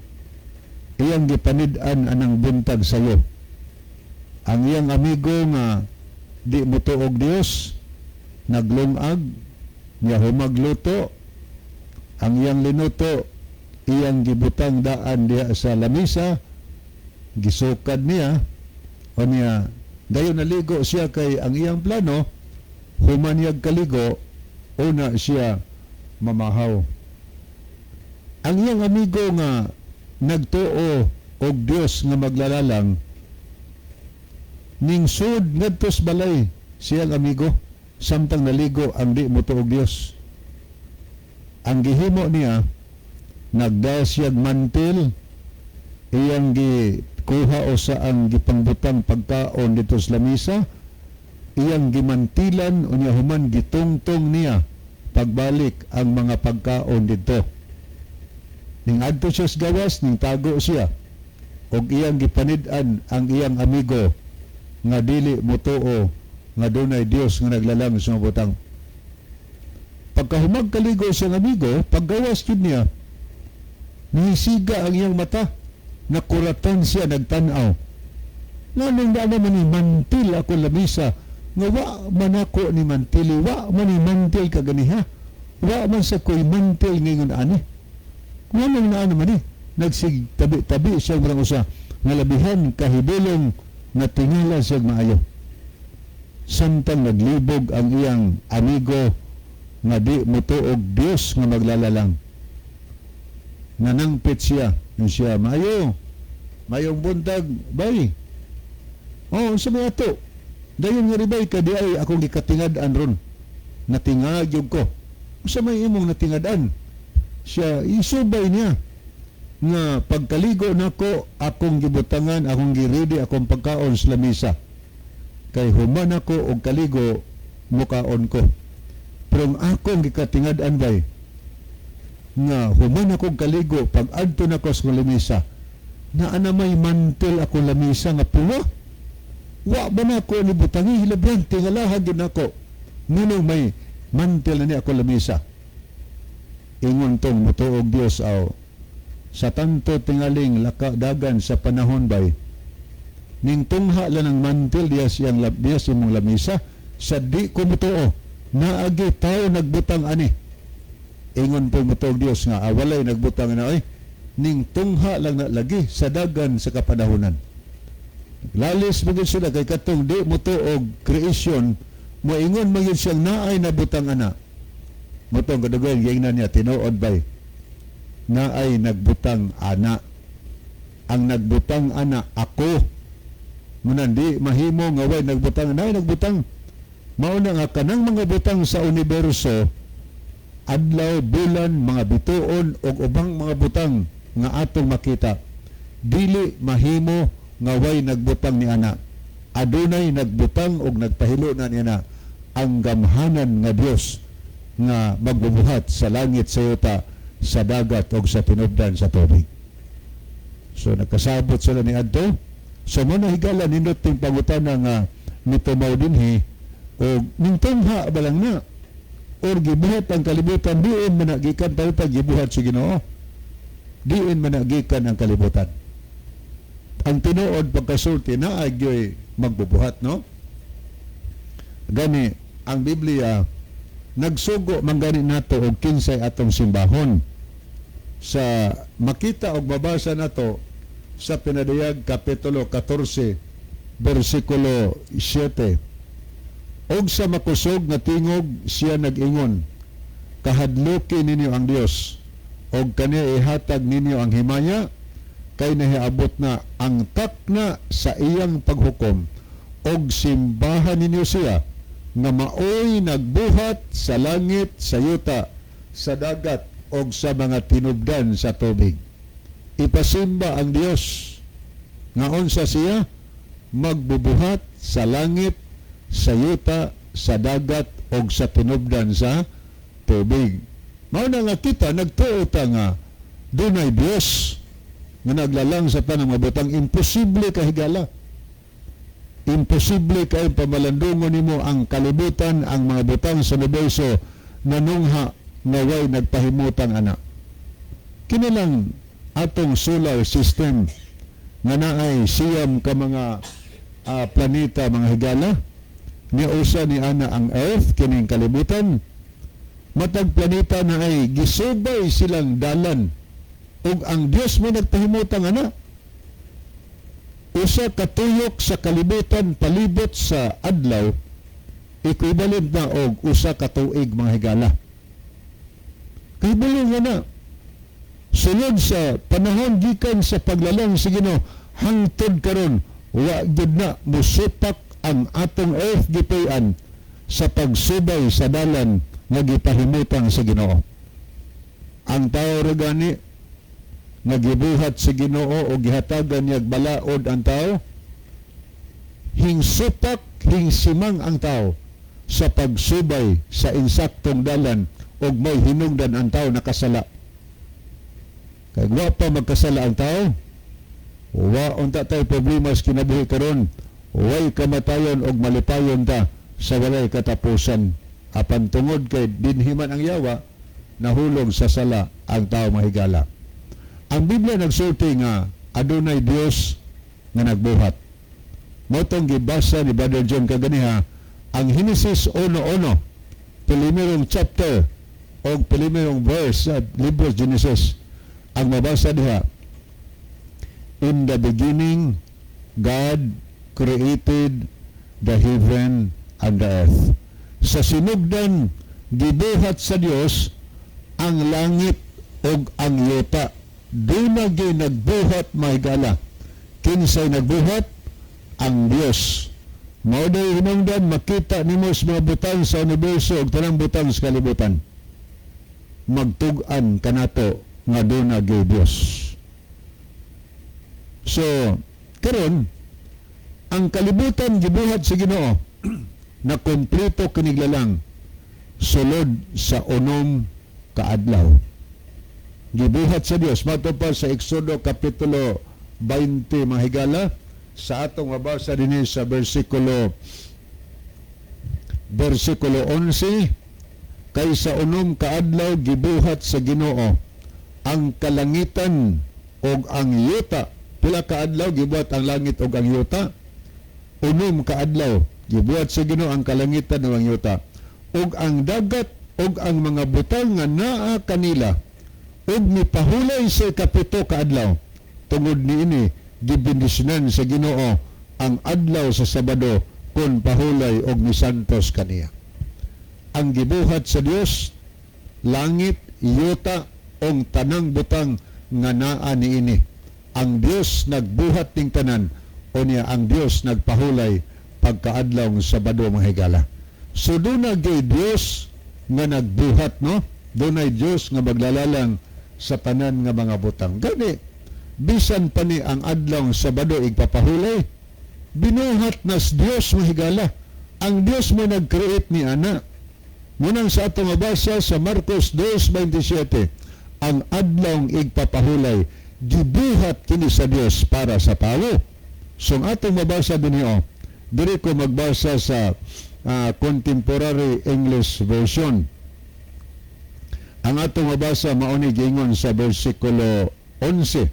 iyang gipanid-an anang buntag sayo. Ang iyang amigo nga di motuo og Dios, naglungag niya, humagluto. Ang iyang linuto, iyang gibutang daan diha sa lamisa. Gisukad niya o niya dayon naligo siya kay ang iyang plano, human niyag kaligo, una siya mamahaw. Ang iyang amigo nga nagtuo og Dios nga maglalalang, ning sud ngadto sa balay siyang amigo samtang naligo ang di motuo og Dios. Ang gihimo niya, nagdala siyag mantil, iyang gikuha o sa ang gipangbutang pagkaon dito sa lamisa, iyang gimantilan, unya human gitungtong niya pagbalik ang mga pagkaon dito. Ning adto siya sa gawas, ning tago siya og iyang gipanid-an ang iyang amigo nga dili motuo nga dunay Dios nga naglalang sa mga butang. Pagkahumag kaligo siyang amigo, paggawas gyud niya, nihisiga ang iyang mata, nakuratan siya nagtan-aw. Nganong naa naman ni mantil ako lamisa, nga wa man ako ni mantili, wa man ni mantil kaganiha, wa man sa ko'y mantil ngayon ani. Nganong naa naman ni, nagsig tabi-tabi siya murang usa, nga labihan kahibulong nga tingala siya maayo. Samtang naglibog ang iyang amigo nga di motuog Dios nga maglalalang. Nanangpit siya. Yung siya, "Mayo. Mayong buntag, bay." "Oh, unsa may ato?" "Dayon nga ribay ka di ay akong gikatingad-an ron. Natingag gyud ko." "Unsa may imong natingad-an?" Siya, isubay niya nga pagkaligo nako, akong gibutangan, akong giredy akong pagkaon sa lamisa. Kay human ako og kaligo, mukaon ko. Pero ang akong gikatingad-an bay, nga human akong kaligo, pag adto nako sa lamisa, naa na may mantel ako lamisa nga pulo. Wa ba nako ni butangi hilabyan, tingalaha gyud nako. Nganong may mantel na ni ako lamisa?" Ingon tong motuog Dios, "Aw, sa tanto tingaling laka dagan sa panahon bay, ning tungha lang ang mantel diya siyang diya sa imong lamisa, sa di ko motuo naagi tao nagbutang ani." Ingon po motuog Dios nga, "Ah, walay nagbutang na oy, ning tungha lang na lagi sa dagan sa kapanahonan." Lalis mo sila kay katong di motuog creation, moingon man gyud siyang naay nabutang ana. Motong kadugayan giingnan niya, "Tinuod bay, naay nagbutang ana. Ang nagbutang ana ako." Munan di mahimo nga way nagbutang, naay nagbutang. Mao na nga kanang mga butang sa universo, adlaw, bulan, mga bituon ug ubang mga butang nga atong makita, dili mahimo nga way nagbutang ni ana. Adunay nagbutang og nagpahilo na ni ana, ang gamhanan nga Dios nga magbubuhat sa langit, sa yuta, sa dagat ug sa tinubdan sa tubig. So nagkasabot sila ni adto. So mo na, higala, nindot ting pangutana nga mitumaw dinhi og ningtungha ba lang na or gibuhat ang kalibutan, diin man na gikan pa gibuhat sa Ginoo? Diin man na gikan ang kalibutan? Ang tinuod pagkasulti, naa gyoy magbubuhat, no? Gani ang Biblia nagsugo man gani nato og kinsay atong simbahon sa makita og mabasa nato sa Pinadayag kapitulo 14 bersikulo 7. "Og sa makusog nga tingog siya nag-ingon, 'Kahadluki ninyo ang Dios og kaniya ihatag ninyo ang himaya, kay nahiabot na ang takna sa iyang paghukom, og simbahan ninyo siya nga maoy nagbuhat sa langit, sa yuta, sa dagat og sa mga tinubdan sa tubig.'" Ipasimba ang Dios nga unsa siya magbubuhat sa langit, sa yuta, sa dagat og sa tinubdan sa tubig. Mao na nga kita nagtuo ta nga dunay Dios nga naglalang sa tanang mabutang. Imposible ka, higala. Imposible kay pamalandungon nimo ang kalibutan, ang mga butang sa universo, nanungha nga way nagpahimutang ana. Kini lang atong solar system nga naay 9 ka mga planeta, mga higala, ni usa ni ana ang Earth, kining kalibutan. Matag planeta na ay gisubay silang dalan ug ang Dios mo nagpahimutang ana. Usa ka tuyok sa kalibutan palibot sa adlaw equivalent na og 1 ka tuig, mga higala. Kahibalo nga na sulod sa panahon gikan sa paglalang sa Ginoo hangtod karon, wa gyud na musupak ang atong earth gipuy-an sa pagsubay sa dalan nga gipahimutang sa Ginoo. Ang tao ra gani nga gibuhat sa Ginoo o gihatagan niya balaod ang tao, hingsupak, hingsimang ang tao sa pagsubay sa insaktong dalan ug may hinungdan ang tao nakasala. Kay wa pa magkasala ang tao, wa unta tay problema sa kinabuhi karon, way kamatayon og malipayon ta sa walay katapusan. Apan tungod kay dinhiman ang yawa, nahulog sa sala ang tao, mahigala. Ang Biblia nagsulti nga adunay Dios nga nagbuhat. Mao tong gibasa ni Brother John kaganiha ang Henesis 1:1, primerong chapter o primerong verse sa libro Genesis. Ang mabasa diha, "In the beginning God created the heaven and the earth." Sa sinugdan gibuhat sa Dios ang langit ug ang yuta. Duna gyud nagbuhat, mahigala. Kinsay nagbuhat? Ang Dios. Mao day hinungdan makita nimo sa mga butang sa universo ug tanang butang sa kalibutan. Magtug-an kanato nga duna gyud Dios. So, karon ang kalibutan gibuhat sa Ginoo na kompleto kiniglalang sulod sa 6 ka adlaw. Gibuhat sa Dios mato pa sa Exodo kapitulo 20, mga higala, sa atong mabasa dinhi sa versikulo 11, "Kay sa 6 ka adlaw gibuhat sa Ginoo ang kalangitan ug ang yuta." Pila ka adlaw gibuhat ang langit ug ang yuta? 6 ka adlaw gibuhat sa Ginoo ang kalangitan ug ang yuta ug ang dagat ug ang mga butang nga naa kanila, ug mipahulay sa 7 ka adlaw. Tungod niini gibendisyonan sa Ginoo ang adlaw sa Sabado kon pahulay og misantos kaniya. Ang gibuhat sa Dios, langit, yuta ug tanang butang nga naa niini. Ang Dios nagbuhat ning tanan, unya ang Dios nagpahulay pagkaadlaw ng Sabado, mga higala. So duna gyud Dios nga nagbuhat, no? Dunay Dios nga maglalalang sa tanan nga mga butang. Gani bisan pa ni ang adlaw Sabado igpapahulay, binuhat nas Dios, mahigala. Ang Dios mo nag-create ni ana. Munang sa atong mabasa sa Marcos 2:27, ang adlaw igpapahulay gibuhat kini sa Dios para sa tao. So ang atong mabasa dinhi, oh, diri ko magbasa sa Contemporary English Version. Ang atong mabasa mao ni giingon sa versikulo 11,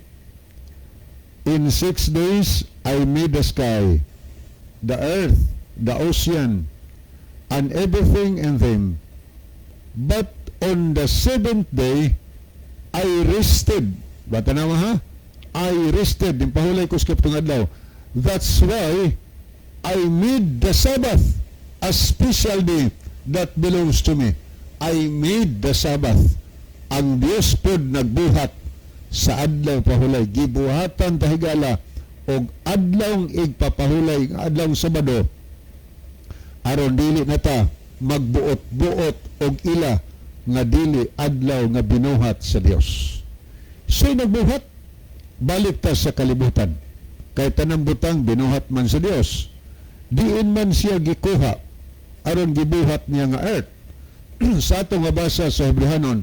"In 6 days I made the sky, the earth, the ocean, and everything in them. But on the seventh day, I rested." Bata na ha? "I rested." Yung pahulay ko sa kapitong adlaw. "That's why I made the Sabbath a special day that belongs to me." I made the Sabbath. Ang Diyos pod nagbuhat sa adlaw pahulay. Gibuhatan ta, higala, og adlaw igpapahulay, adlaw Sabado, aron dili na ta magbuot-buot og ila nga dili adlaw nga binuhat sa Dios. Siya'y nagbuhat. Balik ta sa kalibutan. Kay tanang butang binuhat man sa Dios. Diin man siya gikuha aron gibuhat niya nga earth? Sa atong mabasa sa Hebrehanon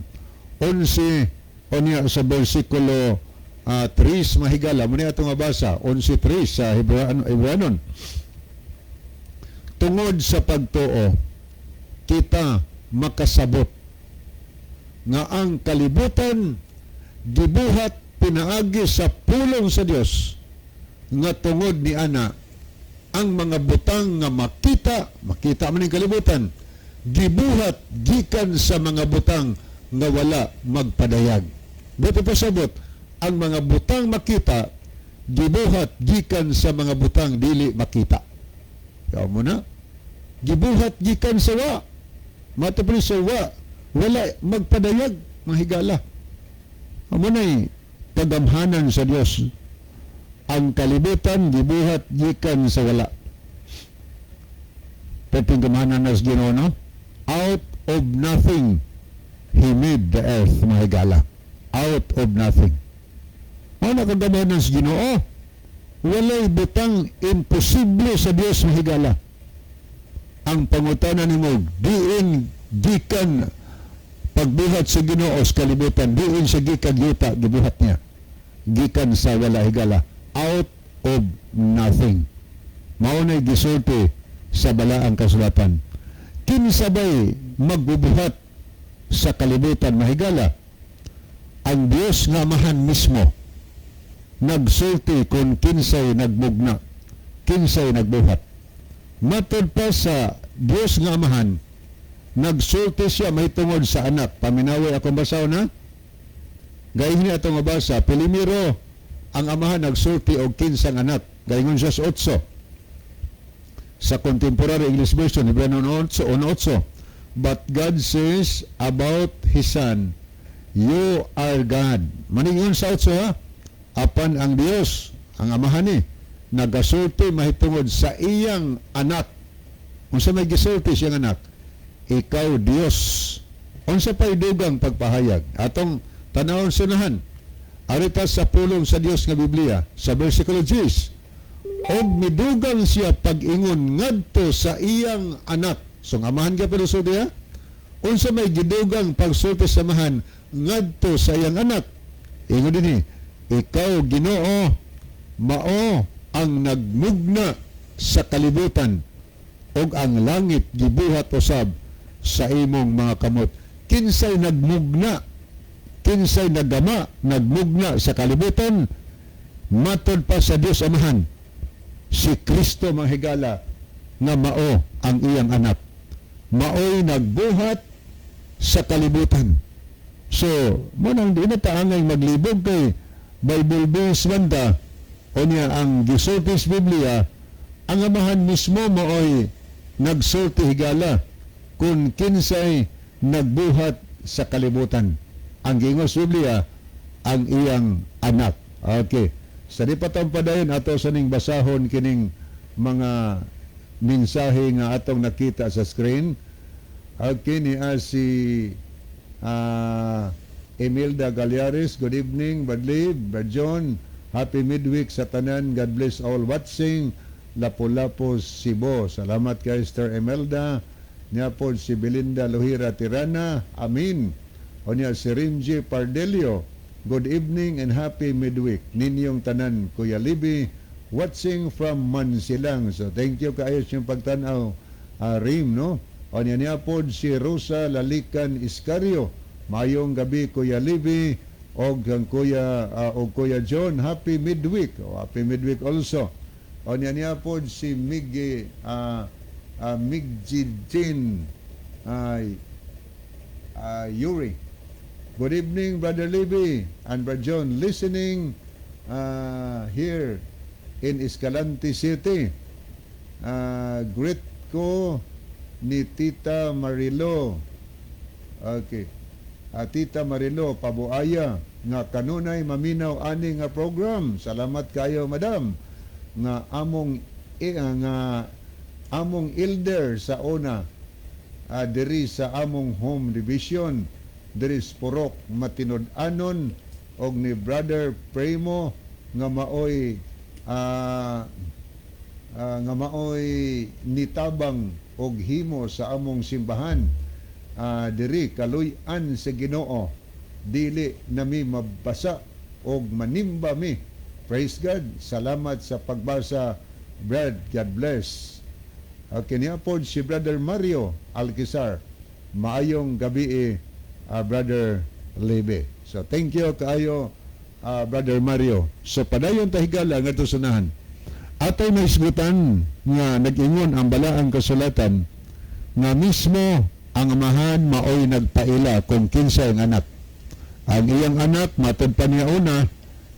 11 unya sa versikulo 3, mahigala mo ni atong mabasa 11:3 sa Hebrehanon. "Tungod sa pagtuo kita makasabot nga ang kalibutan gibuhat pinaagi sa pulong sa Dios, nga tungod ni ana ang mga butang nga makita," makita man ning kalibutan, "gibuhat gikan sa mga butang nga wala magpadayag." Buot pasabot, ang mga butang makita Gibuhat gikan sa mga butang dili makita. Yaw mo na. Gibuhat gikan sa wa. Matapos pa sa wa. Wala magpadayag, mga higala. Amo na'y kagamhanan sa Dios. Ang kalibutan gibuhat gikan sa wala. Perting gamhanan na sa Ginoo, no? Out of nothing, He made the earth, mga higala. Out of nothing. Mao na kagamhanan sa Ginoo. Walay butang imposible sa Dios, mga higala. Ang pangutana nimo, diin gikan pagbuhat sa Ginoo sa kalibutan, diin sa gikan yuta gibuhat niya? Gikan sa wala, higala. Out of nothing. Mao na'y gisulti sa Balaang Kasulatan. Kinsa bay magbubuhat sa kalibutan, mahigala? Ang Dios nga Amahan mismo nagsulti kung kinsay nagmugna, kinsay nagbuhat. Matod pa sa Dios nga Amahan, nagsulti siya mahitungod sa anak. Paminawi akong basaw na. Gayon niya itong mabasa. Pilimiro, ang Amahan nagsulti og kinsang anak. Gayon siya sa 8. Sa Contemporary English Version, Hebreo 8, 8. "But God says about His Son, 'You are God.'" Maningon sa 8 ha. Apan ang Dios, ang Amahan ni, nagasulti mahitungod sa iyang anak. Unsa may gisulti siyang anak? "Ikaw Dios." Unsa pa'y dugang pagpahayag? Atong tanawon sunahan. Arita sa pulong sa Dios nga Biblia, sa versikulo 10. Og midugang siya pag-ingon ngadto sa iyang anak. So ang Amahan ka pero sulti ha? Unsa may gidugang pagsulti sa Amahan ngadto sa iyang anak? Ingon dinhi, "Ikaw Ginoo mao ang nagmugna sa kalibutan ug ang langit gibuhat usab sa imong mga kamot." Kinsay nagmugna? Kinsay nagama, nagmugna sa kalibutan? Matod pa sa Dios Amahan, si Kristo, mga higala, nga mao ang iyang anak. Maoy nagbuhat sa kalibutan. So, mo nang di na taangay maglibog kay Bible based man ta. O niya ang gisulti sa Biblia, ang Amahan mismo maoy nagsulti, higala, kung kinsay nagbuhat sa kalibutan. Ang giingon sa Biblia, ang iyang anak. Okay. Sa di pa tong padayon, ato sa ning basahon kining mga mensahe nga atong nakita sa screen. Okay, ni si Emilda Galiares, good evening, Badlib, Brad John, happy midweek sa tanan, God bless all watching, Lapu-Lapu, Cebu. Salamat kay Sister Imelda, niya po si Belinda Lohira Tirana, amin. O niya si Rimji Pardelio, good evening and happy midweek. Ninyong tanan, Kuya Libby, watching from Mansilang. So thank you kaayo sa inyong pagtanaw, Rim, no? O niya niya po si Rosa Lalican Iscario. Mayong gabi, Kuya Libby, og ang Kuya og Kuya John, happy midweek. O, happy midweek also. O niya niya po si Miggy Migjijin Yuri. Good evening, Brother Libby and Brother John, listening here in Escalante City. Greet ko ni Tita Marilo. Okay. Tita Marilo Pabuaya nga kanunay maminaw ani nga program. Salamat kayo, madam. Nga among elder sa una diri sa among home division diri sa Purok Matinud-anon og ni Brother Primo nga maoy nitabang og himo sa among simbahan diri. Kaluy-an sa Ginoo, dili nami mabasa og manimba mi. Praise God. Salamat sa pagbasa, Brad. God bless. Okay, niya po si Brother Mario Alquizar. Maayong gabi, Brother Lebe. So thank you kaayo, Brother Mario. So padayon ta, higala, ngadto sunahan. Atay mahisgutan nga nag-ingon ang Balaang Kasulatan nga mismo ang Amahan maoy nagpaila kung kinsa ang anak. Ang iyang anak, matod pa niya una,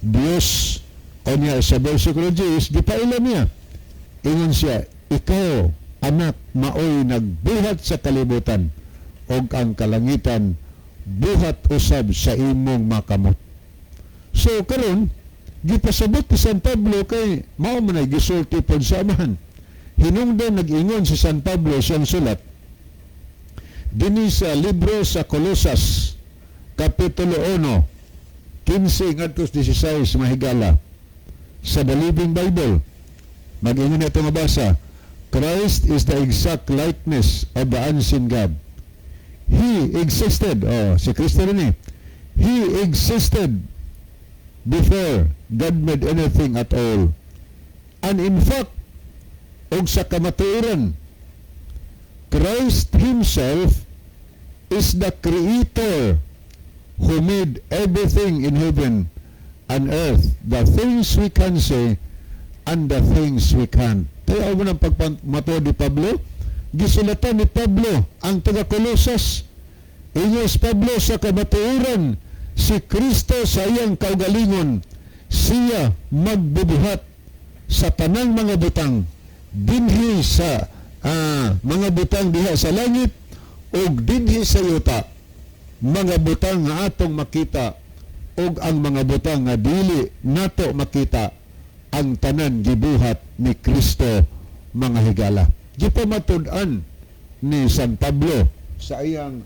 Diyos. O niya sa versikulo 10, gipaila niya. Ingon siya, "Ikaw, Anak, maoy nagbuhat sa kalibutan og ang kalangitan buhat usab sa imong makamot." So karon gipasabot ni San Pablo kay mao man ay gisulti pod sa Amahan. Hinungdan nag-ingon si San Pablo siyang sulat dinhi sa libro sa Colosas, Kapitulo 1, 15 ngadto 16, mahigala. Sa The Living Bible, mag-ingon ito mabasa, "Christ is the exact likeness of the unseen God. He existed," oh, si Kristo rin eh. "He existed before God made anything at all. And in fact," og sa kamatuoran, "Christ Himself is the Creator who made everything in heaven and earth, the things we can see and the things we can't." Kaya mo ng pagpamato ni Pablo, gisulatan ni Pablo ang taga Colosas. Ingon si Pablo, sa kamatuoran, si Kristo sa iyang kaugalingon, siya magbubuhat sa tanang mga butang dinhi sa mga butang diha sa langit ug dinhi sa yuta, mga butang nga atong makita ug ang mga butang nga dili nato makita, ang tanan gibuhat ni Kristo, mga higala. Gipamatud-an ni San Pablo sa iyang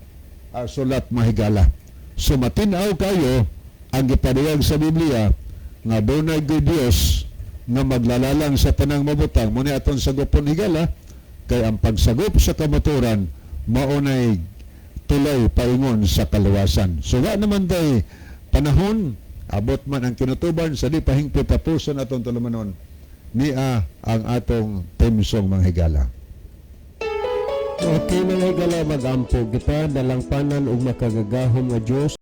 sulat, mahigala. So matin-aw kayo ang gipadayag sa Biblia nga dunay gyud Dios nga maglalalang sa tanang mabutang. Mao ni aton sagupon, higala, kay ang pagsagop sa kamaturan maunay tulay paingon sa kaluwasan. So wa naman tay panahon, abot man ang kinutuban sa di pahingpit tapuson atong tulumanon niya ang atong theme song, mga higala. Okay, mga higala, mag-ampo kita. Dalangpanan ug makagagahom nga Dios.